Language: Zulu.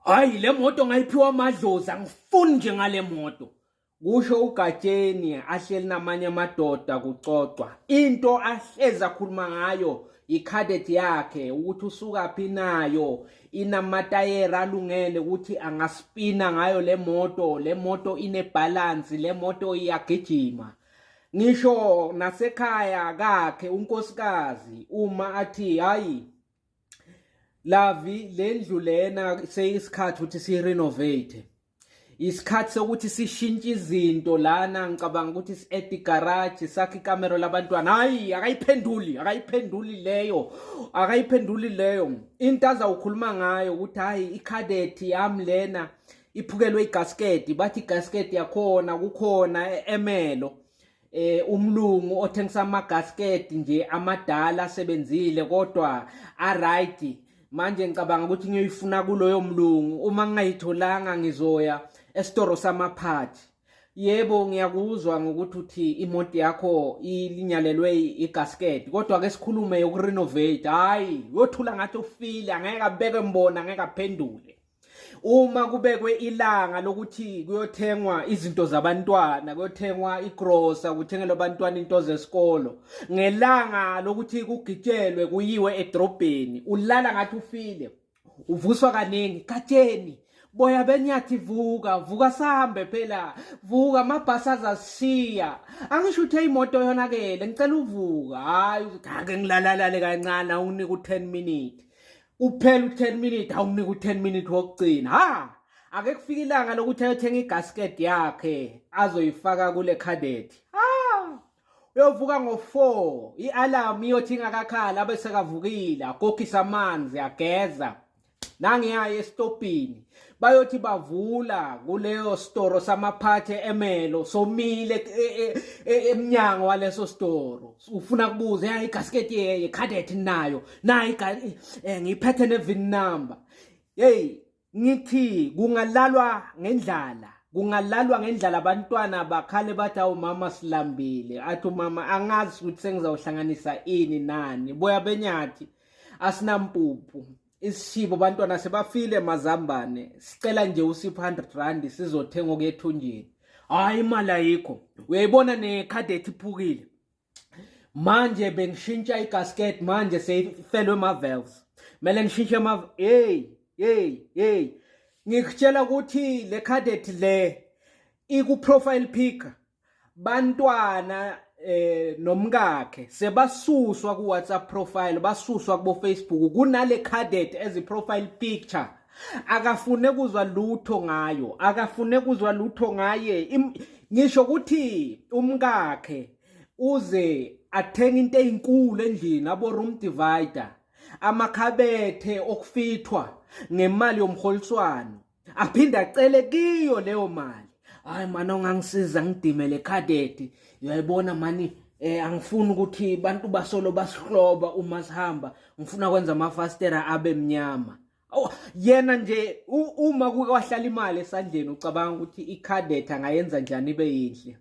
Hayi, le moto ngayiphiwa amadlozi, angifuni nje ngale moto. Kusho uGatsheni ahleli namanye amadoda kucocwa. Into ahlezi akhuluma ngayo iCadet yakhe, ukuthi usukaphi nayo, inamatayera alungele ukuthi angaspina ngayo le moto, le moto inebalance, le moto iyagijima. Ngisho nasekhaya kakhe unkosikazi uma athi hayi Lavi, le ndlu lena seyisikhathi ukuthi siyirenovate, isikhathi sokuthi sishintshe izinto lana. Ngicabanga ukuthi si-add igarage, sakhe ikamero labantwana. Hayi, akayiphenduli, akayiphenduli leyo, akayiphenduli leyo. Into azawukhuluma ngayo ukuthi hayi, iCadet yami lena iphukelwe igasket. Bathi igasket yakhona kukhona emelo umlungu othengisa ama-gasket nje amadala asebenzile kodwa a-right. Manje ngicabanga ukuthi ngiyoyifuna kuloyo mlungu, uma ngingayitholanga ngizoya esitoro samaphathi. Yebo, ngiyakuzwa ngokuthi uthi imoto yakho ilinyalelwe igasket, kodwa ke sikhulume yokurenovate. Hayi, uyothula ngathi ufile, angeke abeke mbona, angeke aphendule. Uma kubekwe ilanga lokuthi kuyothengwa izinto zabantwana, kuyothengwa igrosa, kuthengelwe abantwana into zesikolo, ngelanga lokuthi kugitshelwe kuyiwe edrobheni, ulala ngathi ufile, uvuswa kaningi. Gatsheni, boya benyathi, vuka, vuka, sambe phela, vuka, amabhasi azasishiya. Angisho uthe imoto yonakele, ngicela uvuka. Hayi, ake ngilalalale kancane, awunike u-10 minute kuphela, u-10 minute, awunike u-10 minute wokugcina. Ha, ake kufike ilanga lokuthi ayothenga igasket yakhe azoyifaka kule Cadet. Ha, uyovuka ngo-4, i-alarm iyothi ingakakhala abe sekavukile, agokhisa amanzi, ageza, nangiyaye esitopini. Bayothi bavula kuleyo storo samaphathe emelo, somile emnyango waleso storo, ufuna kubuza ya igasket ye Cadet nayo nayo, ngiphethe ne VIN number. Hey, ngithi kungalalwa ngendlala, kungalalwa ngendlala, abantwana bakhale bathi, "Awu mama, silambile." Athi umama, "Angazi ukuthi sengizawuhlanganisa ini nani, boya benyathi, asinampuphu, isishibo, bantwana sebafile mazambane, sicela nje usiphe R100 sizothenga okuyethunjini." Hayi, imali ayikho. Uyayibona neCadet iphukile manje, bengishintsha igasket, manje seyifelwe ama-valves, kumele ngishintshe ama. Hey, hey, hey, ngikutshela ukuthi le Cadet le iku-profile pic, bantwana nomkakhe sebasuswa ku WhatsApp profile, basuswa kubo Facebook kunale Cadet as a profile picture. Akafune kuzwa lutho ngayo, akafune kuzwa lutho ngaye. Ngisho ukuthi umkakhe uze athenga into ezinkulu endlini, abo room divider, amakhabethe okufithwa ngemali yomholiswano, aphinde acele kiyo leyo mali. "Hayi mani, ongangisiza ngidime le Cadet, uyayibona mani, angifuni ukuthi bantu basolo basihloba uma sihamba, ngifuna kwenza amafastera abe mnyama." Oh, yena nje uma kuke wahlala imali esandleni, ucabanga ukuthi iCadet angayenza njani ibe yinhle.